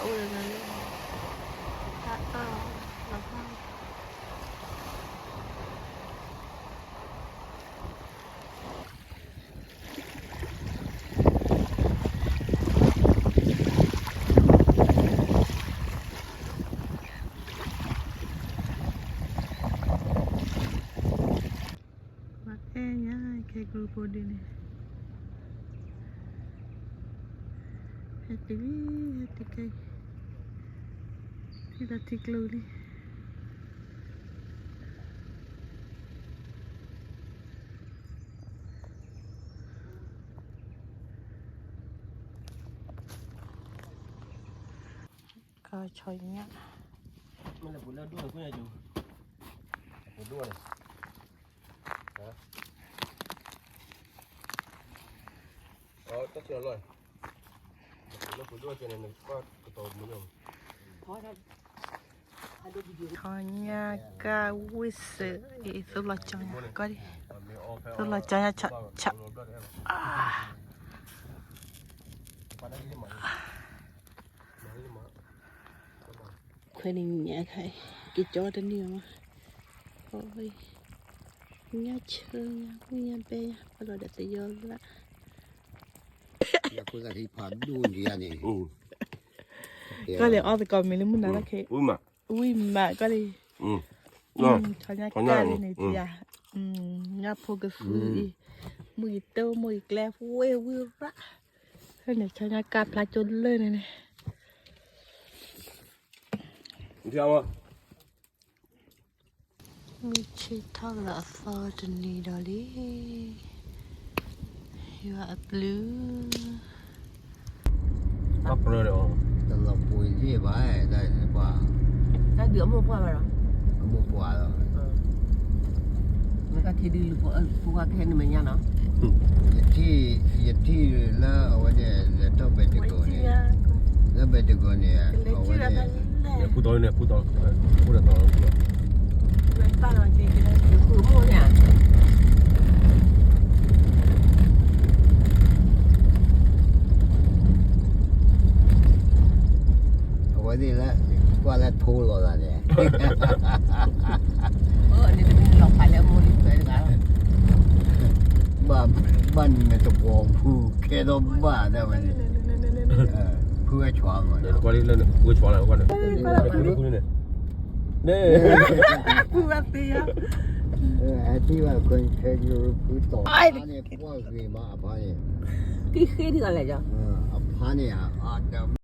အိၣ်လၢလၢ တၢ်အၢၣ်လီၤဘၣ် ပှၤအဲၣ်ညါခဲကိာ်ဖိဒ်န့ၣ်, ဟဲတုၤလံ, ဟဲတုၤခဲအံၤ, ထံၣ်ဒီးထံကျိလံ. ကဆီညၣ်, ဆီညၣ်ကၢ်ဝ့ၢ်စၢၤ, အံၤ သိလီၤကၠီညါကီၢ်ဒံး, သိလီၤကၠီညါ, ခွဲးန့ၣ်ညါခါအံၤ, က့ၤကၠီတန့ၢ်အီၤမး, ညၣ်ဆၢညါ မုၢ်ညါဘဲညါ ပလီၤဒီးသယီလၢ်, ကီၢ်လၢအီၣ်သကိးမ့ၢ်လၢမုၢ်နၤလီၢ်ခဲအံၤ, ဝံၣ်မးကီၢ်လံ, ဆီညါကၢ်လံန့ၣ်, ညၣ်ဖိကသူအံၤ, မုၢ်ယတိၢ် မုၢ်ယကျဲ ဝ့ၢ်ဝံၣ်ရၣ်, ဖဲန့ၣ် ဆီညါကၢ်ဖျါကၠိလၢန့ၣ်န့ၣ် မုၢ်ဆ့ၣ်ထီၣ်လၢအသီတနံၤဒီးလံ, ယွၤအဘျုး, တလီၤပှ့ၤလံဘၣ်, တၢ်ဒုးအမိၢ်ပှၢ်ဘၣ်ဒီး, အမိၢ်ပှၢ်လီၤ, မ့ၢ်ကထံဒုးလူၤဖိအၢဖိခွါကဟဲနမဲာ်ညါနီၤ, ယထံၣ်, ယထံၣ်လၢအဝဲန့ၣ် လဲၤထီၣ်ဘဲတကိးန့ၣ်, လၢဘဲတကိးန့ၣ်, အဝဲန့ၣ် ဖူတီန့ၣ်, ဖူတီ, ဖူတီ, အဝဲသ့ၣ်လၢ ကွၢ်လၢထိလီၤသးန့ၣ်, ဘၣ်မ့ၢ်တပှီၤဖုခဲဒီးဘၣ်ဒၣ်ဝဲန့ၣ်, ဖုအဆွးမး, ဖုအဆွးလၢန့ၣ်, ဖုအဆွးလၢန့ၣ်, ဖုအသ့ၣ်ညါ, အထံၣ်ဘၣ်ခွဲခဲကဖုတီၤန့ၣ် ကွၢ်ဂ့ၤမးအဖါန့ၣ်, ကဃ့ထံၣ်ကလဲၣ်, အဖါန့ၣ်, အ